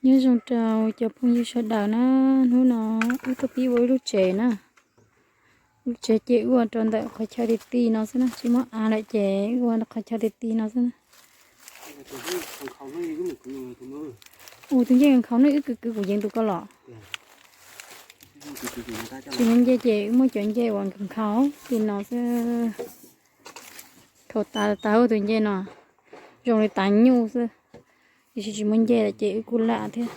Nyob zoo rau cov phooj ywg sawv daws na, hnub no wb tuaj pib ua ib lub tsev na. Lub tsev ces wb ua rau ntawm qhov chaw ti ti no xwb na, tsis muaj av lawm ces wb ua qhov chaw ti ti no xwb na. Ua tus ncej nkhaus no wb kwv kwv kuv yees tus ko los. Tsis muaj ncej ces wb muab cov ncej uas nkhaus li no xwb. Nkhaus tas tas ua tus ncej no zoo li tas nyuj xwb. Tiam sis tsis muaj ncej lawm ces wb kuj lam thiab.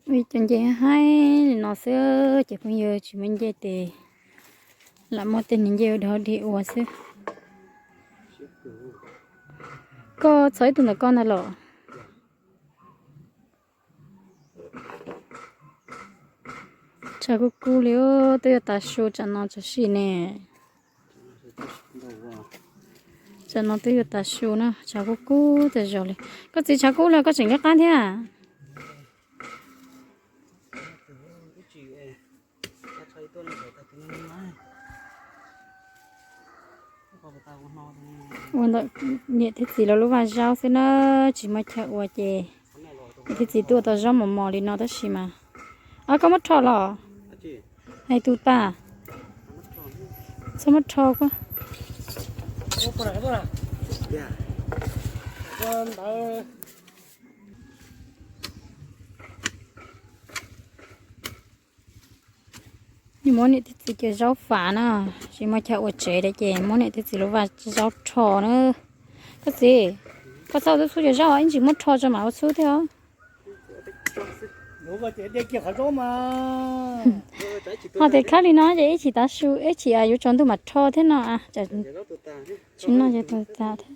Wb cov ncej haib li no xwb ces phooj ywg tsis muaj ncej ces lam muab tej niag ncej ua dog dig ua xwb. Koj txog ib tug ntawm koj ntag los? Tshav kub kub li, twb yuav tav su tsam no tsam sim ne. Tsam no twb yuav tav su na, tshav kub kub tas zog li. Koj txiv, tshav kub los koj tseem liab qab thiab? Ua ntawm niam thiab txiv lawv lub vaj zaub xwb na, tsis muaj chaw ua ces niam thiab txiv tuaj tau zaub mos mos li no tab sis mas. Ab, koj muab rho los? Hais tus tas, txhob muab rho koj. Muab niam thiab txiv cov zaub fav na, tsis muaj chaw ua tsev li ces muab niam thiab txiv lub vaj zaub rho na. Koj txiv, koj txhob ua txhub cov zaub, ib ntsis muab rho tso mam ua txhub thiab os. Ho tias khab li no ces ib chim tav su ib chim yuav tsaus ntuj mam rho thiab no. Tsis no ces tus tas thiab.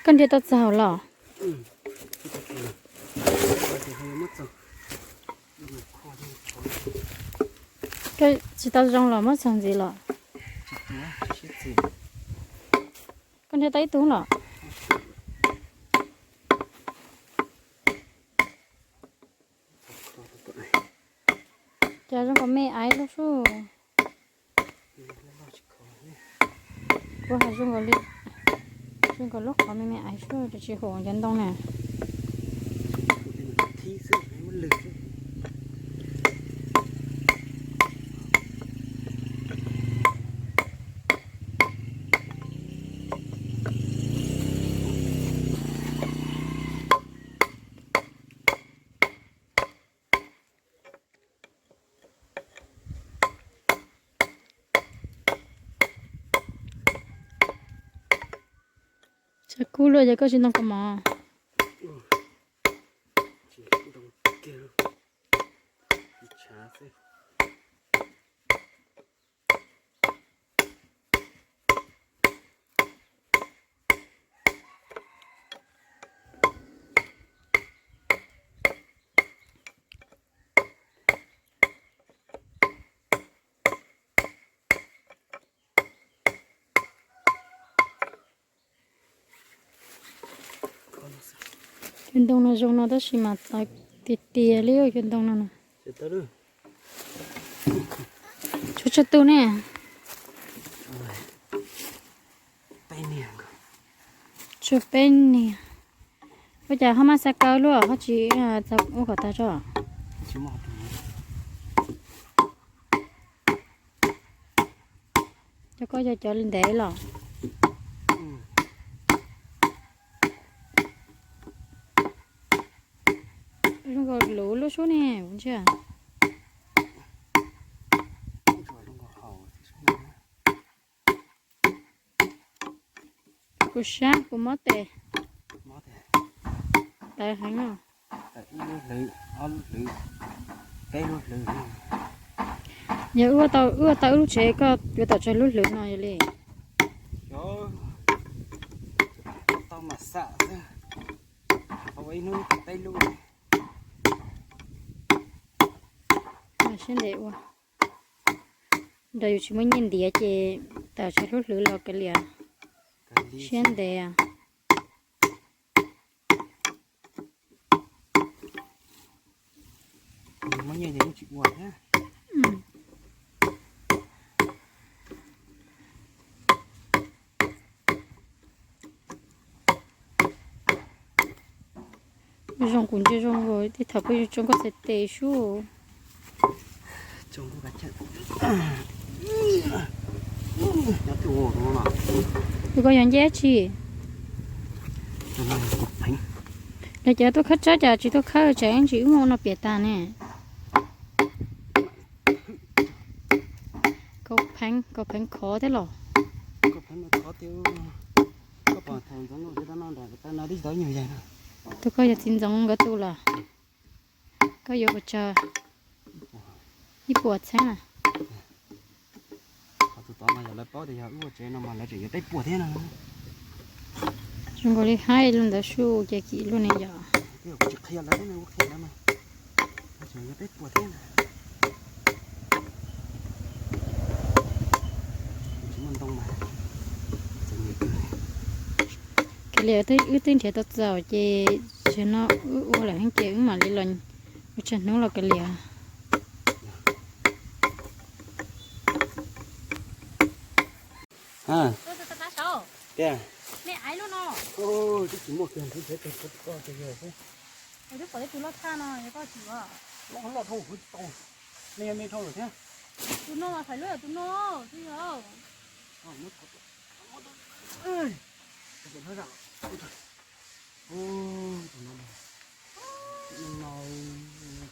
Koj nrhiav tau txaug los? Koj tsis tau zoo los muab txaug ntxiv los? Koj nrhiav tau ib tug los? Cas zoo nkaus me aiv loj sub. Kuv hais zoo nkaus li, zoo nkaus lub qhov me me aiv sub, tsis haum cov ntoo na. Tshav kub luaj ces koj tsis ntoo kaus mom? Cov ntoo no zoo no tab sis mas tawv tiag tiag li cov ntoo no na. Tshuav tsawg tug ne? Tshuav peb niag. Ua cas ho maj xa kaw luaj ho tsis ua kom tag tso? Cov koj yog cov li ntev los? Zoo nkaus luv lub sub ne kuv ntsia. Kuv sab kuv mob tes. Tawv heev no. Yog wb ua tau wb lub tsev koj yuav tau tsawg lub hlwv no yog li? Siab ntev ua. Nrog yus tsis muaj nyiaj ntiav ces tawm tsawg lub hlwv los kav liam. Siab ntev. Muab nyiaj ces yeej tsis ua thiab. Zoo kuv ntsia zoo tej thaum peb tsoo koj txhais tes sub. Tus koj yog nce tsi? Los cov tuaj khawb tsab cas tsis tuaj khawb, tsam ib ntsis wb muaj no piam tas ne. Kaus pheev, kaus pheev khov thiab los. Tus koj yog txiv ntxoov nkawd tus los? Koj yuav puas tsawg? Ib puas txheeb na. Tus tod mas yog lawv paub tias yog wb ua tsev no mas lawv tseem yuav peb puas thiab no. Zoo nkaus li haib luaj ntawd sub ces kim luaj ne yom. Kuv tsis qhia lawv, kuv qhia lawv mas lawv tseem yuav peb puas thiab na. Tsis muaj ntoo mas. Kav liam, wb twb nrhiav tau txaus ces zaum no wb ua lawm heev ces wb mam li los ua tsawg hnub los kav liam. Tiag, twb tsis muaj kiag nrhiav tau koj tiag xwb. Twb pom ib tug loj tshaj no, koj tsis ua. Loj loj dhau kuv tsis tau, me me dhau lawm thiab. Tus no mas fais lub yog tus no, twb yog. Tus no,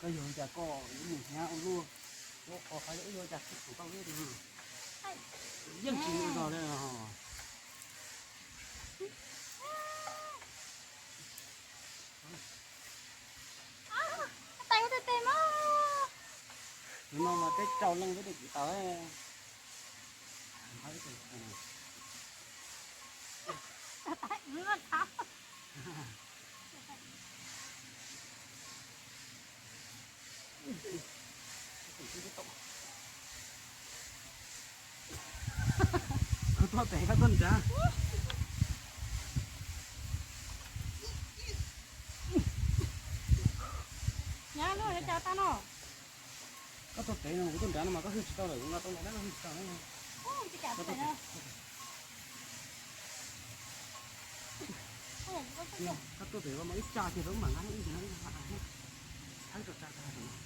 koj yog cas koj yuav mus hnyav ua luaj, ua qhov qhov yuav cas tsis tau luaj. Yeej tsis muaj zog li. Tus no mas peb rau leej peb twb tsis tau. Kuv tuaj pem koj tuaj nrad. Nyab lub cas tag no. Koj tuaj pem no kuv tuaj nrad no mas koj hwj tsis tau lawm, kuv nqa tau nrad koj hwj tsis tau. Koj tuaj pem mas ib tsa kiag rau mam nqa ib ntsis no ib ntsis no.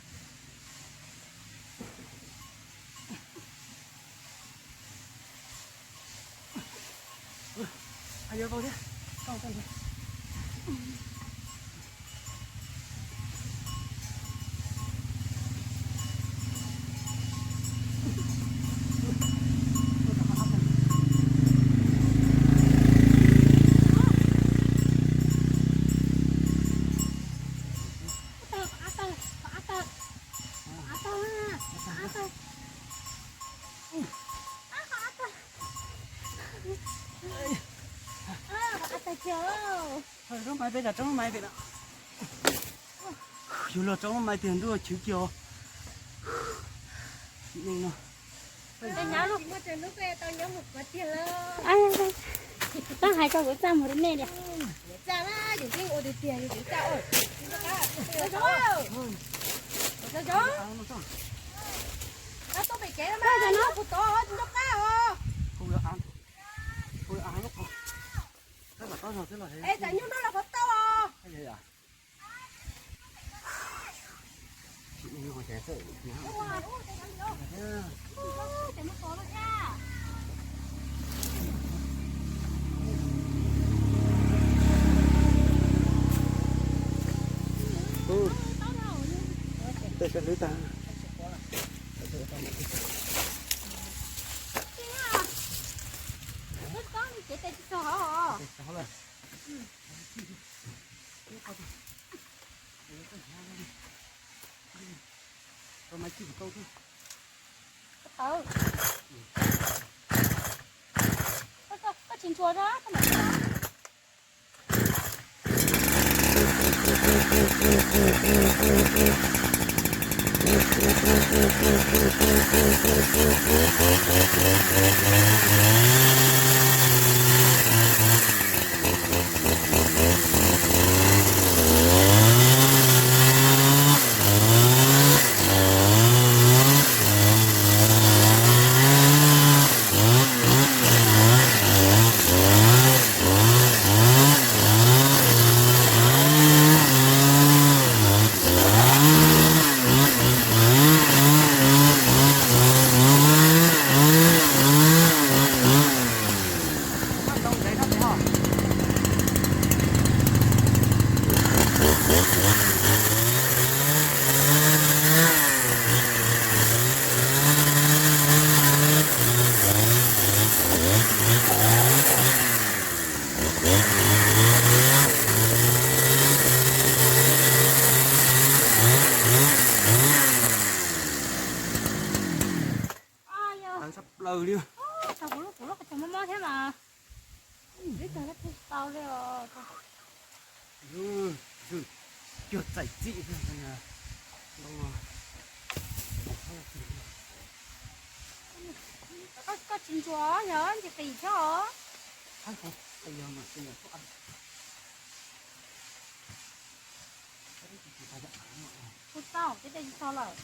Roob maiv peb, roob maiv pem no. Yus los roob maiv tiag ntuj chwv kiag. Tsis muaj tsev lub peb tau nyob mus kuv tiag lawm. Txaj hais ko kuv txaj mus rau nej li. Txaj na, yus yeej ua tiag tiag yus txaj. Ab, tuaj pem kev mas kuv tod tsis nco qab os. Es txawm nyuj noj los qhov tau os. Tej sab hlwb tag. Koj tsis ntshua rau. Cuag txaim txim. Koj tsis ntsuas yog ntsis qis thiab os. Kuv tau ces de tsis tau lawm.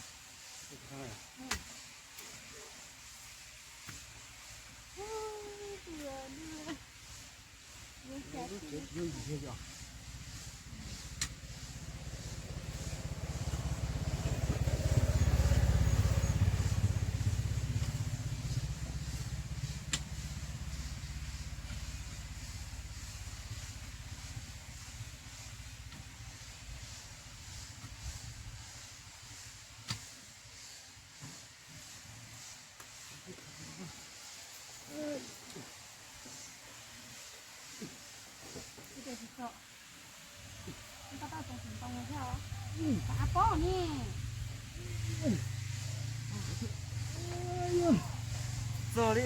Txog li.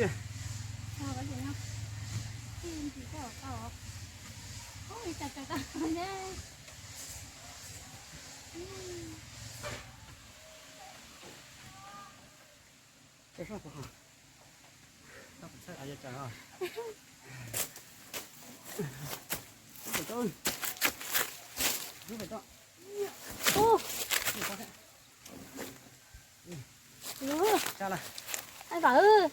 Ub, ub, ai vawv.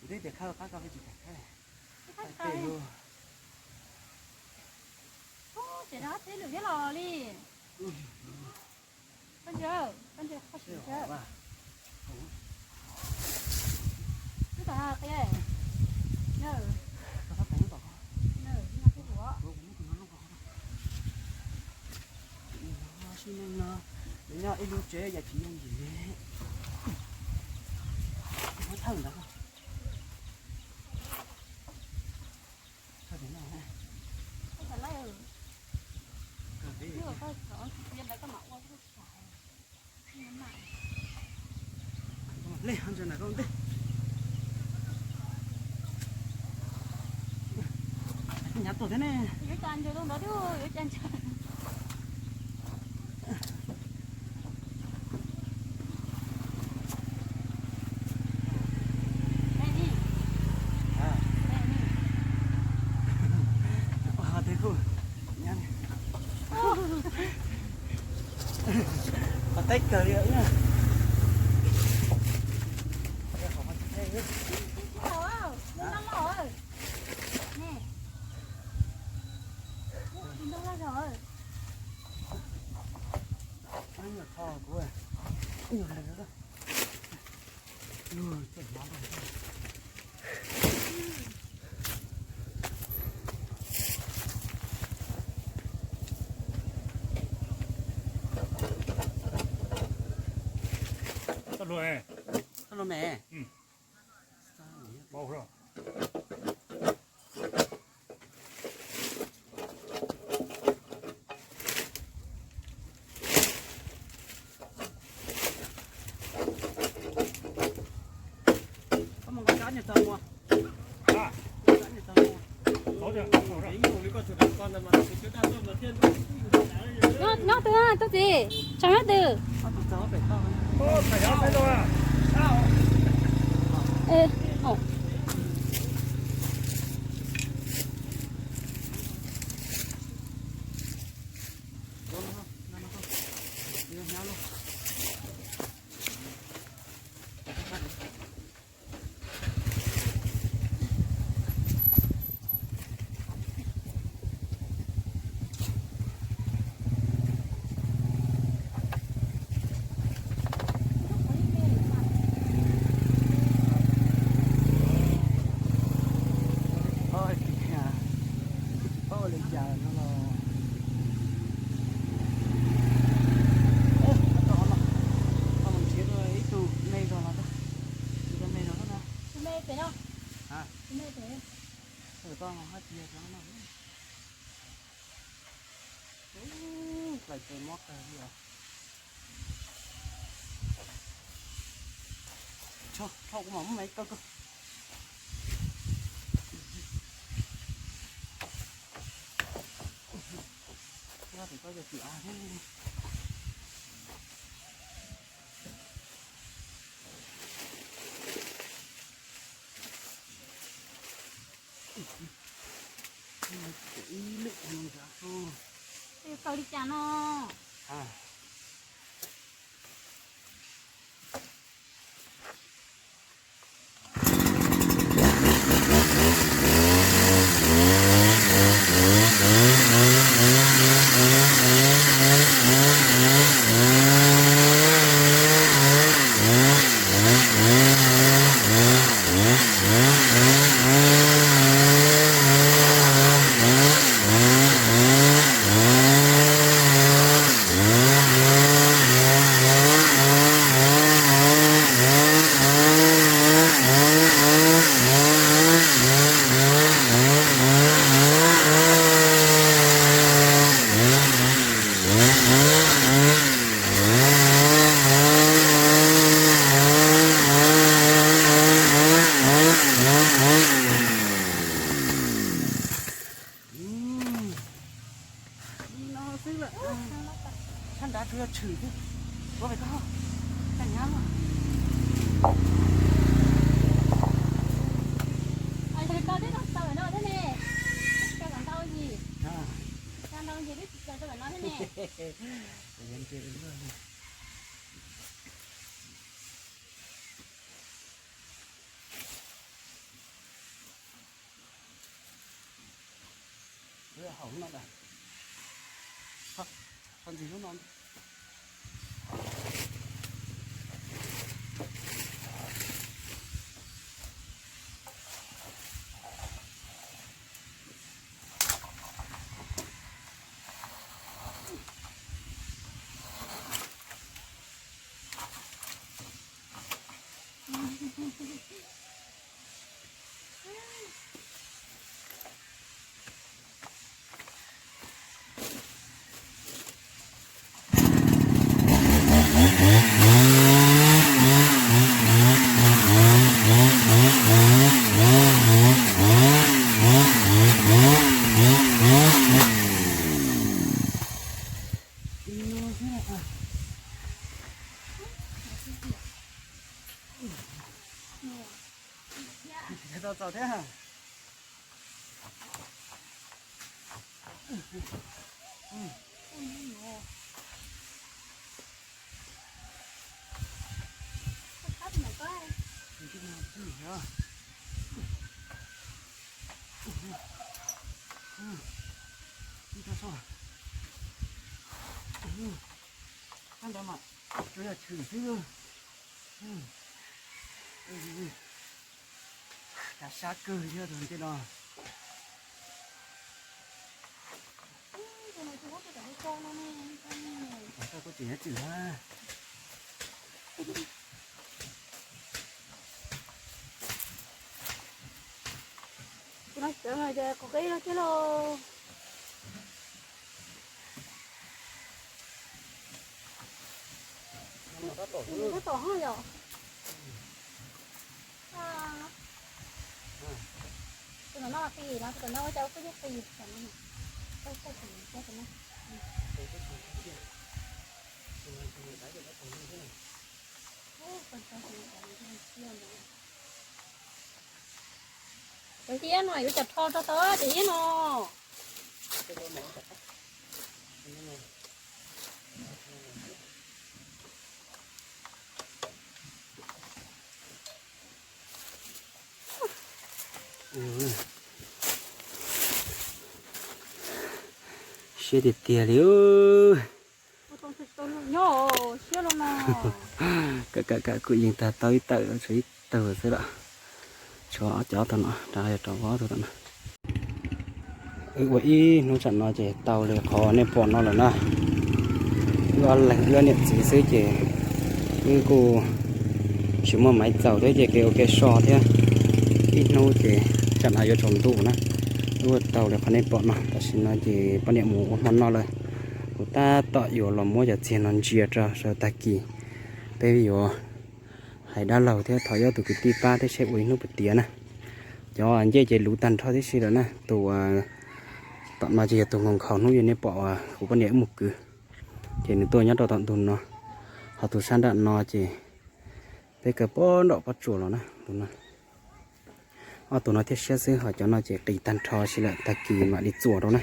Kuv twb tias khawb qab koj peb tsis kam khawb. Ces no teb lwm thiab los li. Koj ntsia, koj ntsia qhov sim ntsia. Twb tau qia. Nws, nws, nws, sib neej no, nws nyob ib lub tsev yam tsis yooj yim. Muab thawj ntawd. Lej ho ntsia na koj ntej. Nyav tuaj thiab ne. Qhov teb kawg li. Txoj hlua me. Nyob, nyob twg, tub txiv, tsam nyob twg? Ua li cas no los Koj hab tias cov no, hlais tes mob kawg li os. Tso, tso kuv mam muab maiv kaw koj. Koj tsis av thiab. Ib lwm nrad. Kaw li cas no? Li no xwb lawm. Sab nrad tsuas yog tshwm xwb. Ua pem koj, koj nyab. Koj twb tau tau no thiab ne. Koj kom ntau yim, koj ntau yim twb tsis tau tau no thiab ne. Hauv no, qhov ntxiv lub no. Tau txaus thiab. Ntawd mas tsuas yog tshwm xwb. Kav sab kawg thiab tus ntej no. Koj kuj tseem nyob twj ywm na. Kuv no sawv mas ces kuv qib no thiab lauj. Tab tom hov yom. Tus no qis los tus no ua cas ua kuj yog qis no. Cov iab no yuav cov rho rau tau cov iab no. Siab tiag tiag li. Kam kam kam kuj yeej tag tau ib tawm, tshuav ib tawm xwb lawm. Tshuav ob cov tau no, rov qab rau ob tug tau no. Wb ua ib hnub tsam no ces tau li qhov nej pom no lawm na. Wb ob leeg wb ob niam txiv xwb ces wb kuj tsis muaj maiv txaus thiab ces kev ua kev so thiab. Ib hnub ces tsam no yuav tsaus ntuj na. Ua tau li qhov nej pom no, tam sim no ces poj niam mus ua hmo noj lawm. Kuv tab tom yuav los muab cov txiag no ntsia rau sawv tag kis peb yuav hais dab laug thiab thov ib ob tug kwv tij pab thiab seb ua ib hnub puas tiav na. Cov ncej ces luv tag nrho tib si lawm na. Tus tom no ces yog tus nkhaus hnub yog nej pom uas kuv poj niam wb mus kwv, ces nws tuaj nyob rau tom ntug no. Ho tus sab nram no ces peb kaw pob nram pob tsuas los na, tus no. Ob tug no thiaj siab xwb, ho cov no ces qis tag nrho si lawm, tag kis mam li txuas rau na.